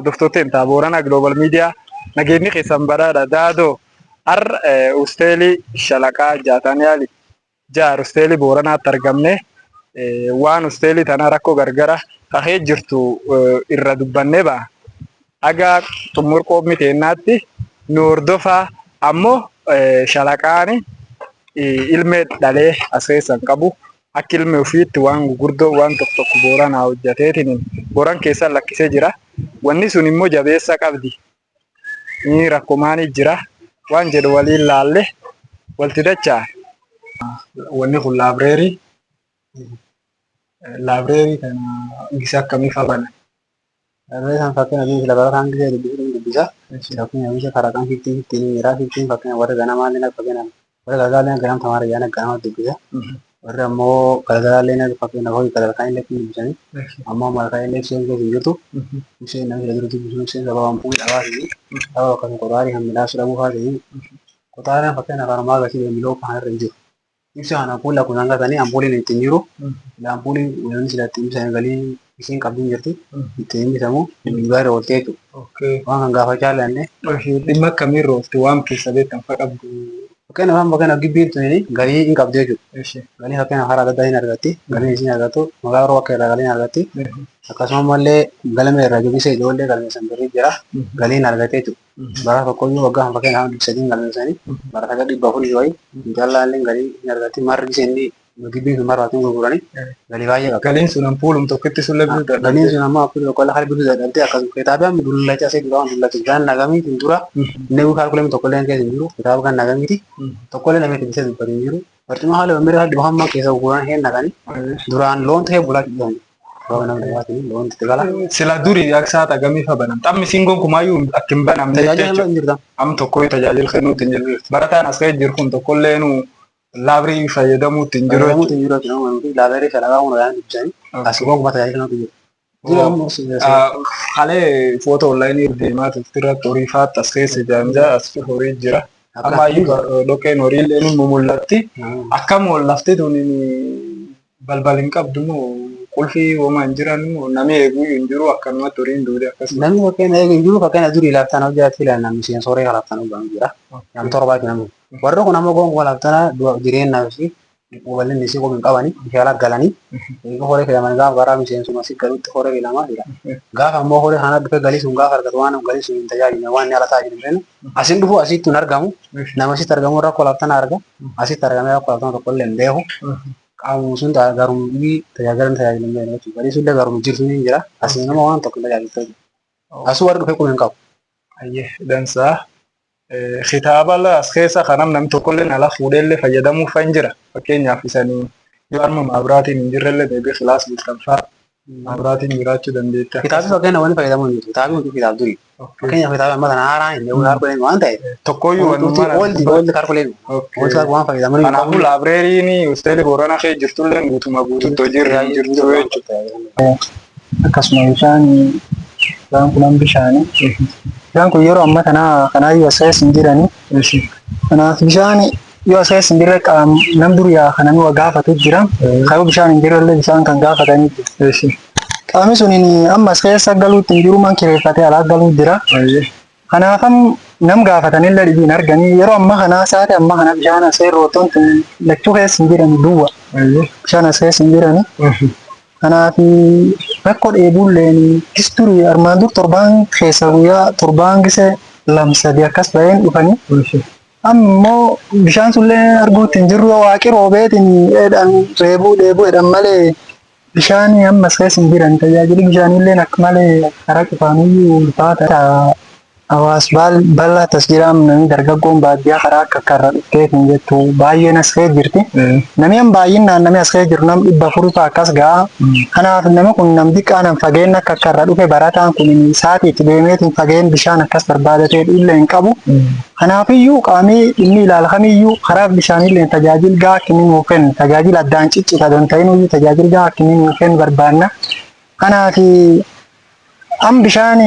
Hordoftoota intaa Booranaa Global Media nageenyi keessan badhaadha. Daadoo har'a hosteelii Shalaqaa Jaataniyaali jaar hosteelii Booranaatti argamne waan hosteelii tana rakkoo gargara kakee jirtu irra dubbannee ba'a. Haga xumur qoommi teennaatti nu hordofaa, ammoo shalaqaani ilmee dhalee as keessa hin qabu. Akka ilmi ofiitti waan gugurdoo waan tokko tokko Booranaa hojjateetiin Booran keessa lakkisee jira. Wanni sun immoo jabeessa qabdi. Ni rakkoo maanii jira waan jedhu waliin laalle walti dachaa. Wanni kun laabireerii. Laabireerii kana gisa akkamii fa bana? Laabireerii kan fakkeenya sila barataan gisee dubbisuu dubbisa. Fakkeenya bisa karaa 15 15 jira. 15 fakkeenya warra ganamaa illee fakkeenya warra galgalaa illee ganam tamaara jedhan ganama dubbisa. Warri ammoo galgalaa illee fakkeenya hojii galgalaa illee dubbisanii. Ammoo malkaa illee isheen keessa hin jirtu. Isheen namni sila dura dubbisu isheen sababa ampuulii dhabaatii sababa akkasuma qoxaarii kan midhaasuu dhabuu fa'aa. Qoxaariin fakkeenya kanumaa agarsiisa miloo kan irra hin jiru. Ibsa kana ampuulii akkuma isaan gatanii ampuuliin ittiin jiru. Ampuuliin wanti sila ittiin ibsan galii isiin qabdu hin jirti. Ittiin bitamu dhugaa irra ooltee jechuudha. Waan kan gaafachaa ilaalle. Dhimma akkamiirra oolti waan keessa beektan fa qabdu? Fakkeenya afaan fakkeenya gibbiin tuni galii hin qabdu jechuudha. Galii fakkeenya karaa adda addaa hin argatti. Galiin isiin argattu maqaa yeroo akka irraa galii hin argatti. Akkasuma illee galma irraa joobisee ijoollee galmeessan birrii jira. Galii hin argatte jechuudha. Bara tokkoyyuu waggaa fakkeenya afaan 300 galmeessanii bara sagal 400 wayii jaallaan galii hin argatti. Marri inni gibbiin sun marraatiin gurguranii galii baay'ee qaba. Galiin sun ampuulum tokkitti sun bituu dadhabde. Galiin sun ammoo ampuulii tokko illee bituu dadhabde. Akkasuma kitaaba dullacha asii dura waan dullacha bishaan nagamiitiin dura inni kaalkuleemii tokko illee keessa hin jiru. Kitaaba kan nagamiiti tokko illee namni itti dubbatu hin jiru. Barcuma haala mimmiidhagaa haala hamma keessa gurguran hin naqanii duraan loon ta'ee bulaa jedhan. Sababa namni dhugaatiin loon itti gala. Sila durii akka saata gamii fa banam. Xammi siin gonkumaayyuu akka hin banamne Tajaajila hin jirta. Am tokko tajaajila kennuutti hin jiru. Barataan as keessa jiru kun tokkollee nu laabirii fayyadamuutti hin jiru. Fayyadamuutti hin jiru jechuudha. Laabirii shalagaa kun waan dubbisanii as gonkumaa tajaajila kennuutti jiru. Halee footoo onlaayinii deemaa turte irratti horii faatti as keessa jaanjaa as horii jira. Ammayyuu dhoqqeen horii illee ni mul'atti. Akkam lafti tun balbal hin qabdu moo qulfii homaa hin jiran moo namni eeguu hin jiru akkanumatti horiin duude akkasuma? Namni fakkeenya eegu hin jiru. Fakkeenya durii laftaan hojjaa filan namni miseensa horii laftaan hojjaa jira. Nam torbaati namni. Warri kun ammoo gonkumaa laftana jireenyaa fi bal'inni isii hin qabani bishaan galanii eega horii filaman gaafa garaa miseensuma si galutti horii filamaa jira. Gaafa ammoo horii kana dhufe galii sun gaafa argatu waan galii sun hin tajaajilne waan inni ala tajaajilne hin asin dhufu asitti hin argamu. Nama asitti argamu rakkoo laftana arga, asitti argamee rakkoo laftana tokko illee hin beeku. Qaamuma sun garuu dhibii tajaajila hin tajaajilne hin beekne jechuudha. Galii sun illee garuu jirtu ni jira. Asii nama waan tokko hin tajaajiltu. Asii warri dhufe kun hin qabu. Ayyee, dansaa. Kitaaba as keessa kanam namni tokkollee ala fuudheellee fayyadamuuf hin jira. Fakkeenyaaf isanii yoo harma maabiraatiin hin jirrellee deebi'ee kilaas bultan fa'a maabiraatiin jiraachuu dandeetti. Kitaabni fakkeenya wanni fayyadamu hin jiru. Kitaabni hundi kitaaba durii. Fakkeenyaaf kitaaba amma kana haaraan hin beeku kaalkuleemi waan ta'eef. Tokkooyyuu wanni ooldi ooldi kaalkuleemi. Ooldi waan fayyadamu. Kanaafuu laabireeriin hosteelii Booranaa keessa jirtullee guutuma guututti hojiirra hin jirtu jechuudha. Akkasuma bishaan bishaan kun bishaanii. Bishaan kun yeroo ammaa kana kanaayyuu as keessa hin jirani. Kanaaf bishaan yoo as keessa hin jirre nam dur yaa kana nu gaafatu jira. Kayuu bishaan hin jirre illee bishaan kan gaafatanii jiru. Qaamni sun amma as keessa galuutti hin jiru, man kireeffatee alaa galuu jira. Kanaaf nam gaafatanillee dhibiin arganii yeroo ammaa kana sa'aatii ammaa kana bishaan as roottoon tun lachuu keessa hin jiran duwwa. Bishaan as keessa hin jirani. Kanaaf rakkoo dheebuulleen history armaan dur torbaan keessa guyyaa torbaan gise lam sadi akkas ba'een dhufanii. Ammoo bishaan sunillee arguutti hin jirru, waaqi roobeetiin dheedhan reebuu dheebuu jedhan malee bishaan ammas keessa hin jiran. Tajaajilli bishaaniillee akka malee karaa cufaaniyyuu ulfaata. Hawaas bal'aa tas jiraam, namni dargaggoon baadiyyaa karaa akka karra dhufteetiin jettu baay'een as keessa jirti. Namni an baay'inaan namni as keessa jiru nam 400 fa'a akkas ga'a. Kanaaf nama kun nam xiqqaa nam fageenya akka karra dhufe barataan kun sa'aatii itti deemeetiin fageen bishaan akkas barbaadatee illee hin qabu. Kanaafiyyuu qaamni dhimmi ilaala kamiyyuu karaa bishaanillee tajaajila gahaa akka inni nuuf kennu, tajaajila addaan ciccita don ta'inuyyuu tajaajila gahaa akka inni nuuf kennu barbaanna. Kanaaf am bishaan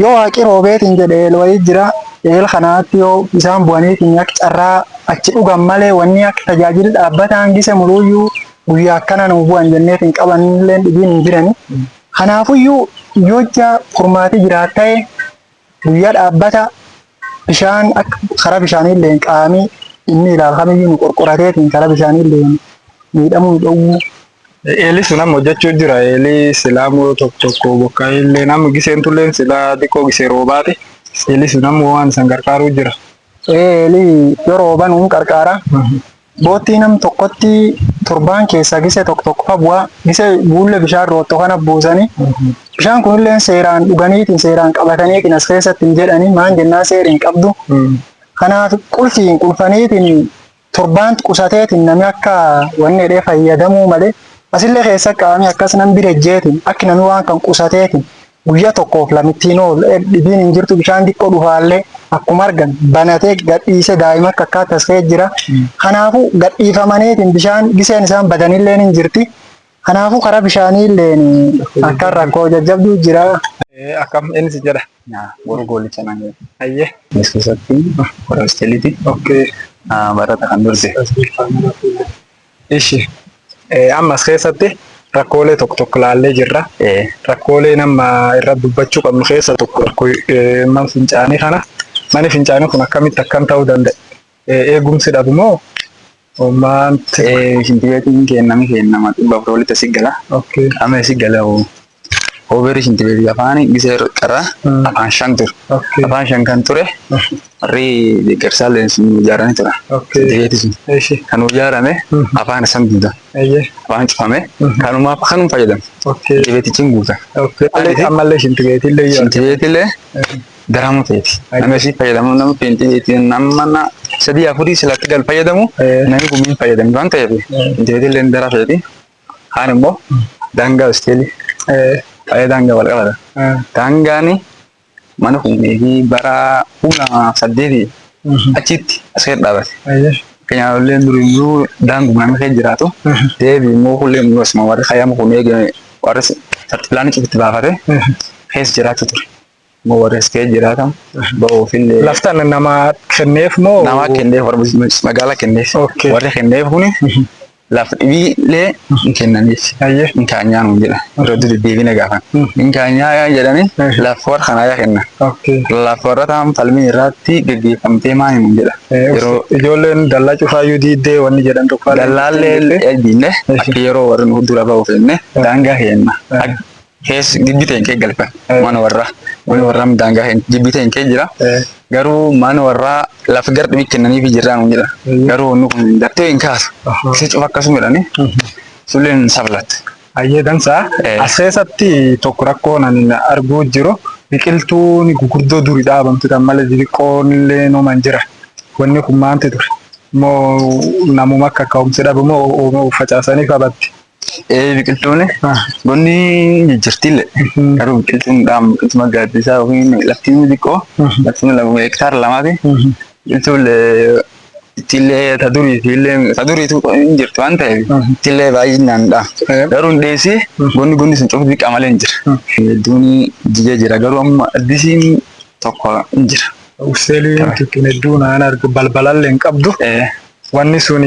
yoo waaqi roobeetiin jedhe eel wayii jira. Eel kanaatti yoo isaan bu'aniitiin akka carraa achi dhugan malee wanni akka tajaajila dhaabbataan gise muluuyyuu guyyaa akkana nuu bu'an jenneetiin qabanillee dhibiin hin jirani. Kanaafuyyuu Yoo furmaati jiraat ta'e, guyyaa dhaabbata bishaan akka karaa bishaanii illee qaamii inni ilaalu kamiyyuu nu qorqorateetiin karaa bishaanii illee miidhamuu nu dhowwuu. Eelii sun amma hojjechuu jira. Eelii silaamoo tokko tokko bokkaa illee nama giseen tulleen silaa xiqqoo gisee roobaati. Eelii sun amma waan isan gargaaruu jira. Eelii yoo rooba nuun qarqaara. Boottii nam tokkotti torbaan keessaa gisee tokko tokko fa bu'aa, gisee buulle bishaan rootto kana buusanii, bishaan kunillee seeraan dhuganiitiin seeraan qabataniitiin as keessatti hin jedhanii, maan jennaan seeri hin qabdu. Kanaaf qulfiin qulfaniitiin torbaan qusateetiin namni akka wanni jedhee fayyadamuu malee, asillee keessa qaamii akkas nam bira ejjeetiin akki namni waan kan qusateetiin guyyaa tokkoof lamittiin oolu dhibiin hin jirtu. Bishaan xiqqoo dhufaallee akkuma argan banatee gadhiisee daa'ima akka akkaatti as ka'ee jira. Kanaafuu gadhiifamaniitiin bishaan giseen isaan badanillee hin jirti. Kanaafuu karaa bishaanii illee akka rakkoo jajjabduu jira. Akkam inni si jedha? Boru goolicha naan jedha. Ayyee. As keessatti warra hosteeliiti. Barata kan durse. Ishi. Amma as keessatti rakkoolee tokko tokko laallee jirra. Rakkoolee nama irra dubbachuu qabnu keessa tokko rakkoo mana fincaanii kana. Manni fincaanii kun akkamitti akkam ta'uu danda'a? Eegumsi dhabu moo maanti? Shintibeetiin kenname kennama 400 walitti asii gala. Qaama asii gala overii shintibeetii afaan gisee qara afaan 5 ture. Afaan 5 kan ture warri deeggarsaa leensi ijaaranii tura. Shintibeetii sun. Kan ijaarame afaan san guuta. Afaan cufame kanumaaf kanuma fayyadamu. Shintibeetichi guuta. Ammallee shintibeetii illee. Shintibeetii daramu ta'eeti. Namni asii fayyadamu nama shintibeetii nama sadii afurii silatti gal fayyadamu, namni gumiin fayyadamu waan ta'eef shintibeetii illee dara feeti. Kaan immoo daangaa hosteelii baay'ee daangaa wal qabata. Daangaan mana kunnee bara 2008 achitti as keessa dhaabate. Fakkeenyaaf illee duriyyuu daanguma namni keessa jiraatu deebi immoo kullee immoo asuma warri hayyama kun eegame, warri sartipilaanii cufitti baafate keessa jiraachuu ture. Immoo warri as keessa jiraatan ba'uufillee. Laftan nama kenneef moo? Nama kenneef, warra magaalaa kenneef. Warri kenneef kuni lafa dhibiillee hin kennaniif. Hin kaanyaa nuun jedha. Yeroo deddeebiin gaafan. Hin kaanyaa jedhanii lafa warra kanaa yaa kenna. Lafa warra ta'an falmii irratti gaggeeffamtee maa himu jedha. Yeroo ijoolleen dallaa cufaayyuu diiddee wanni jedhan tokko. Dallaallee diinne akka yeroo warri nu dura ba'uuf jenne daangaa keenna. Keessa gibbii ta'e kee galfan mana warraa. Mana warraa daangaa gibbii ta'e kee jira. Garuu mana warraa lafa gara dhibii kennaniif jirraa nuun jedha. Garuu wanni kun daftee hin kaasu. Isa cufa akkasuma jedhanii sulleen sablatte. Ayyee, dansaa. As keessatti tokko rakkoon ani arguu jiru, biqiltuun gurguddoo duri dhaabamtu tan malee xixiqqoon illee numan jira. Wanni kun maanti ture? Moo namuma akka ka'umsi dhabu moo facaasanii qabatti? Biqiltuun gonni jijjiirtillee garuu biqiltuun dhaamu biqiltuu gaaddisaa yookiin laftiin xiqqoo, laftiin 2 hektaara 2ti. Biqiltuun ittillee ta duriitillee ta duriitu hin jirtu waan ta'eef ittillee baay'inaan dha. Garuu hin dheessi, gonni gonni sun cufti xiqqaa malee hin jira. Hedduun jigee jira, garuu amma addisiin tokko hin jira. Useeliin tuttuun hedduu naan argu balbalallee hin qabdu. Wanni sun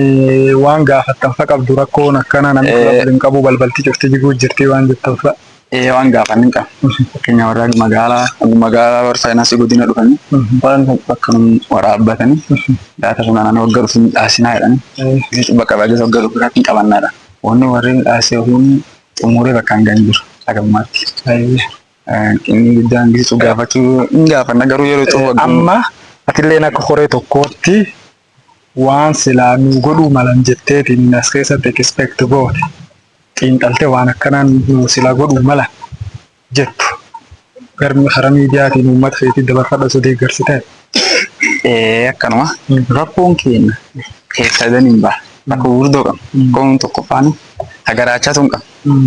waan gaafattan fa qabdu, rakkoon akkana namni hin qabu, balbalti cufti jiguu jirti waan jettan fa. Waan gaafan hin qabu. Fakkeenya warra magaalaa magaalaa warra faayinaansii godina dhufanii waan bakka waraabbatanii data funaananii waggaa dhufu midhaasinaa jedhanii bakka baay'ee waggaa dhufu irratti hin qabannaadha. Wanni warri midhaasee yookiin xumuree bakka hin gahin jiru hagammaatti. Inni guddaan gisuu gaafachuu hin gaafanna, garuu yeroo cufu. Amma atilleen akka horee tokkootti waan silaa nu godhuu malan jetteetiin as keessatti expect goote, xiinxaltee waan akkanaan nu silaa godhuu mala jettu garmi karaa miidiyaatiin uummata keetii dabarfadha osoo deeggarsi ta'e. Akkanuma rakkoon keenya keessa daniin ba'a. Rakkoo gurguddoo qabna. Rakkoon tokkoffaan hagaraachaatu hin qabna.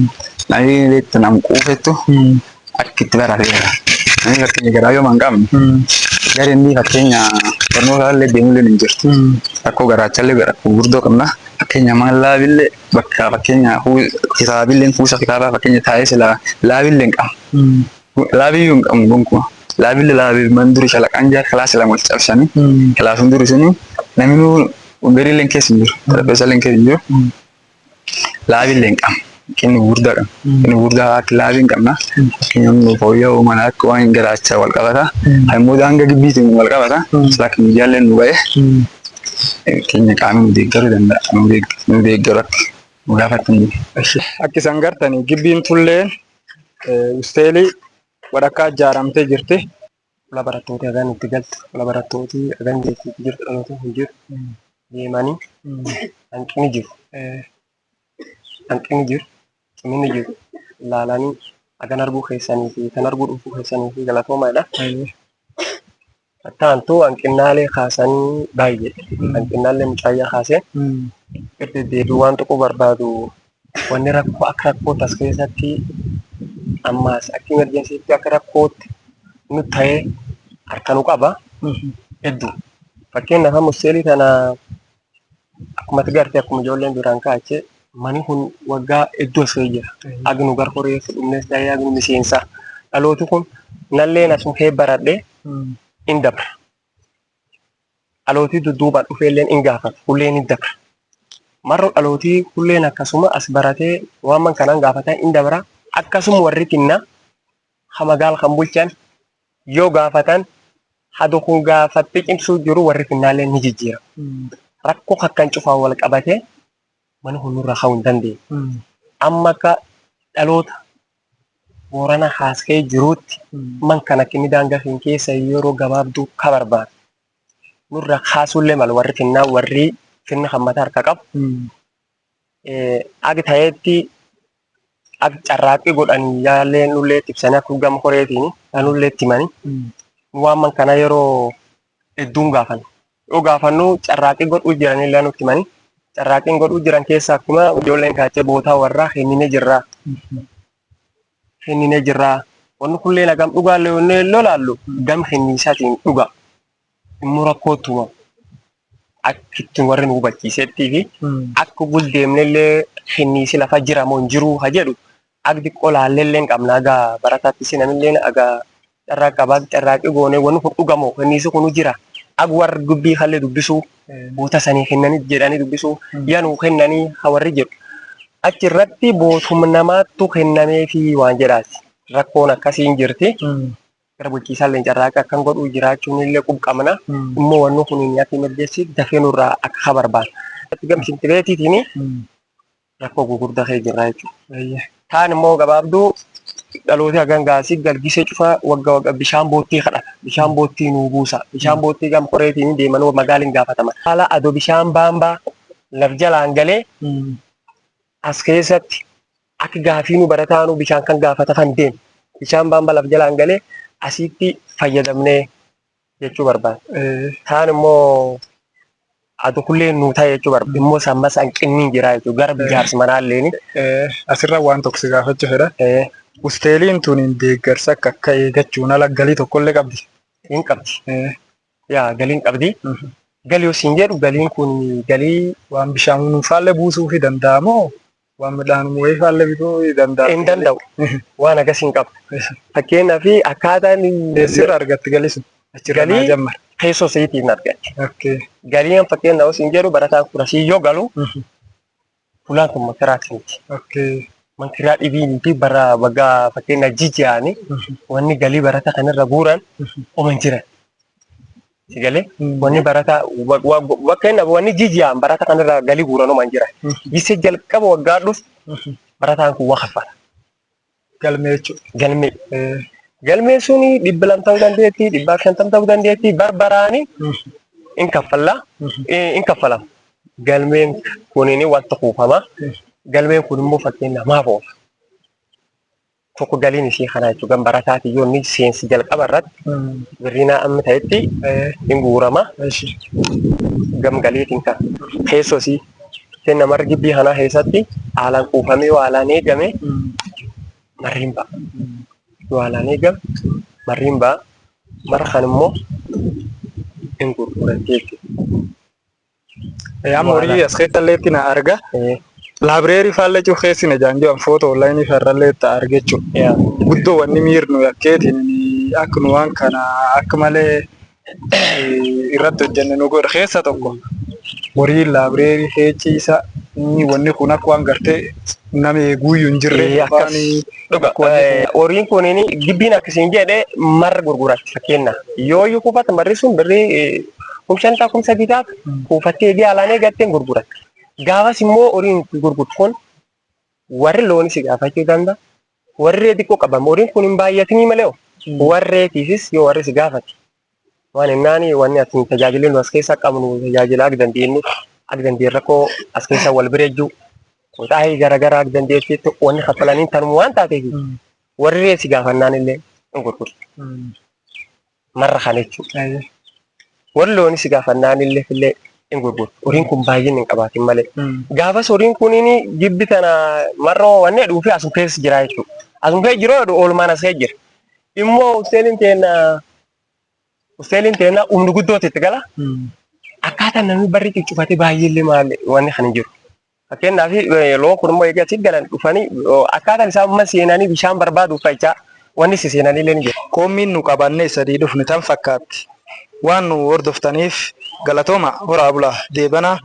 Namni beektu nam quufettu akka itti barateera. Namni fakkeenya garaa yoo hin qabne gara inni fakkeenya barnoota illee deemullee hin jirtu. Rakkoo garaachallee rakkoo gurguddoo qabna. Fakkeenya maal laabillee bakka fakkeenya kitaabillee kuusa kitaabaa fakkeenya taa'ee sila laabillee hin qabnu. Laabiyyuu hin qabnu gonkumaa. Laabillee laabii man duri shalaqaan jaar kilaasii lama wal cabsanii kilaasuun duri suni namni wamberillee keessa hin jiru. Xarapheessaallee keessa hin jiru. Laabillee hin qabnu. Hanqinni gurguddaa qabna. Hanqinni gurguddaa akka laabii hin qabna. Fakkeenyaaf nu fooyya'uu mala akka waan garaachaa wal qabata. Kan immoo daangaa gibbiitiin wal qabata. Silaa kan biyyaallee nu ba'e keenya qaamni nu deeggaruu danda'a. Nu deeggaru akka nu gaafattan jiru. Akka isan gartanii gibbiin tulleen usteelii walakkaa ijaaramtee jirti. Fuula barattooti hagan itti galtu, fuula barattooti hagan geessitu jirtu dhaloota hin jiru. Deemanii hanqinni jiru. Hanqinni jiru, ciminni jiru ilaalanii hagan arguu keessanii fi kan arguu dhufuu keessanii fi galatoomaadha. Attaantu hanqinnaalee kaasanii baay'ee. Hanqinnaalee mucaayyaa kaasee irra deddeebi'uu waan tuquu barbaadu wanni rakkoo akka rakkootti as keessatti ammaas akka emergensiitti akka rakkootti nu ta'ee harka nu qaba hedduu. Fakkeenyaaf amma hosteelii tana akkuma ati garte akkuma ijoolleen duraan kaache mani kun waggaa hedduu as keessa jira. Agnu gar horee dhumnes ta'ee agnu miseensa. Dhalooti kun nalleen asuma kee baradhe in dabra. Dhalootii dudduubaan dhufeelleen in gaafata. Hulleen in dabra. Marro dhalootii hulleen akkasuma as baratee waan man kanaan gaafatan in dabra. Akkasuma warri tinna ha magaal kan bulchan yoo gaafatan hadu kun gaafatte cimsuu jiru warri finnaallee ni jijjiira. Rakkoo akkan cufaan wal qabatee mana kun nurra ka'uu hin dandeenye. Amma akka dhaloota Boorana haaskee jiruutti man kana kinni daangaa keenya keessa yeroo gabaabduu ka barbaadu. Nurra kaasuullee mala warri finnaa warri finna kan mataa harka qabu. Ag ta'etti ag carraaqqii godhanii yaallee nullee ibsanii akka gama koreetiin nullee itti himanii waan man kana yeroo hedduun gaafanna. Yoo gaafannu carraaqqii godhuu jiranillee nutti himanii carraaqqiin godhuu jiran keessaa akkuma ijoolleen kaachee bootaa warraa kennine jirraa. Kennine jirraa. Wanni kunillee hagam dhugaallee yoo lolaallu gam kenniisaatiin dhuga. Immoo rakkootu uumama. Akka ittiin warri nu hubachiisettii fi akka guldeemnellee kenniisi lafa jira moo hin jiruu ha jedhu ag xiqqoo laalleellee hin qabna agaa barataatti sinamillee agaa carraa qabaa carraaqqii goonee wanni kun dhugamoo kenniisi kunu jira ag warri dubbii kallee dubbisuu boota sanii kennanii jedhanii dubbisuu yanuu kennanii ha warri jedhu achi irratti bootum namaattu kennameefii waan jedhaati rakkoon akkasii hin jirti. Gara bulchiisaallee carraaqqii akkan godhu jiraachuun illee qub qabna. Immoo wanni kun akka emergency dafee nurraa akka barbaadu. Gamsinti beetiitiin rakkoo gurguddaa kee jirra jechuudha. Kaan immoo gabaabduu dhaloota hagan gaasii galgisee cufaa wagga wagga bishaan boottii kadhata. Bishaan boottii nuu buusa. Bishaan boottii gam koreetiin deeman magaaliin gaafataman. Haala adoo bishaan baambaa laf jalaan galee as keessatti akka gaafii nu barataanu bishaan kan gaafatafan deemu. Bishaan baambaa laf jalaan galee asitti fayyadamnee jechuu barbaada. Kaan immoo adu kullee nuu ta'e jechuu barbaada. Immoo sammas hanqinni jira jechuudha. Gara ijaarsi manaallee. Asirra waan tokko si gaafachuu fedha. Usteeliin tun deeggarsa akka akka eeggachuun ala galii tokkollee qabdi. Hin qabdi. Yaa galiin qabdi. Galii osoo hin jedhu galiin kun galii Waan bishaan nuufaallee buusuu fi danda'amoo waan midhaan wayiifaallee bituu danda'a. Hin danda'u. Waan akkasii hin qabu. Fakkeenyaaf akkaataan Eessirra argatti galii sun? Achirra naa Galii jammar. Keessoo isiitiin argatti. Galiin fakkeenyaaf osoo hin jedhu barataan kudha yoo galu fulaan kun makiraa miti. Makiraa dhibiin fi bara waggaa fakkeenyaaf jijjiiranii wanni galii barataa kanarra guuran oma hin jiran. Si galee wanni barataa fakkeenyaaf wanni jijjiiran barataa kanarra galii guuran oma hin jiran. Gisee jalqaba waggaa dhufu barataan kun waa kaffala. Galmee jechuudha. Galmee. Galmee suni 200 ta'uu dandeetti, 150 ta'uu dandeetti, barbaraani in kaffalla, in kaffalama. Galmeen kunini wanta kuufama. Galmeen kun immoo fakkeenyaaf maaf oola? Tokko galiin ishee kana jechuudha. Gan barataati yoo inni seensi jalqaba irratti birriinaa amma ta'etti hin guurama. Gam galiitiin kan keessoo isii kenna marri gibbii kanaa keessatti haalaan kuufamee yoo haalaan eegame marriin ba'a. Yoo haalaan eegame marriin ba'a. Marra kan immoo hin gurguramti jechuudha. Amma horii as keessallee itti na arga. Laabireerii faallee cuuf keessi na jaanjoo an footoo onlaayinii farrallee itti arga jechuudha. Guddoo wanni miirnu yakkeetiin akka nu waan kana akka malee irratti hojjenne nu godha keessa tokko horii laabireerii keeciisa wanni kun akka waan gartee Nama eeguuyyuu hin jirre. Akkas. Dhuga. Horiin kunin gibbiin akkasiin jedhe marra gurguratti fakkeenya. Yoo iyyuu kuufata marri sun birrii 5,000 3,000 taatu kuufattee eegee alaan eegatteen gurguratti. Gaafas immoo horiin gurgurtu kun warri looni si gaafachuu danda'a. Warri xiqqoo qaban horiin kun hin baay'atinii malee warreetiifis yoo warri si gaafate. Waan innaani wanni ati tajaajilli nu as keessa qabnu tajaajila akka dandeenyu akka dandeenyu rakkoo as keessa wal bira jechuu qoxaa'ii garaagaraa akka dandeettiitti wanni kaffalanii tanuma waan taateef warri reessi gaafannaan illee hin gurgurtu. Marra kana jechuudha. Warri loonis gaafannaan illee illee hin gurgurtu. Horiin kun baay'inni hin qabaatin malee. Gaafas horiin kuniin jibbi tana marroo wanni dhuufee asum keessa jira jechuudha. Asum keessa jiru oolmaan as keessa jira. Immoo usteeliin teenna usteeliin teenna humni guddootti itti gala. Akkaataa namni barri cuccufate baay'eellee maal wanni kan hin jiru. Fakkeenyaaf loon kun immoo egaa asii galan dhufanii akkaataan isaan amma seenanii bishaan barbaaduuf fachaa wanni si seenanii illee ni jiru. Koommiin nu qabannee sadii dhufne tan fakkaatti. Waan nu hordoftaniif galatooma horaa bulaa deebanaa.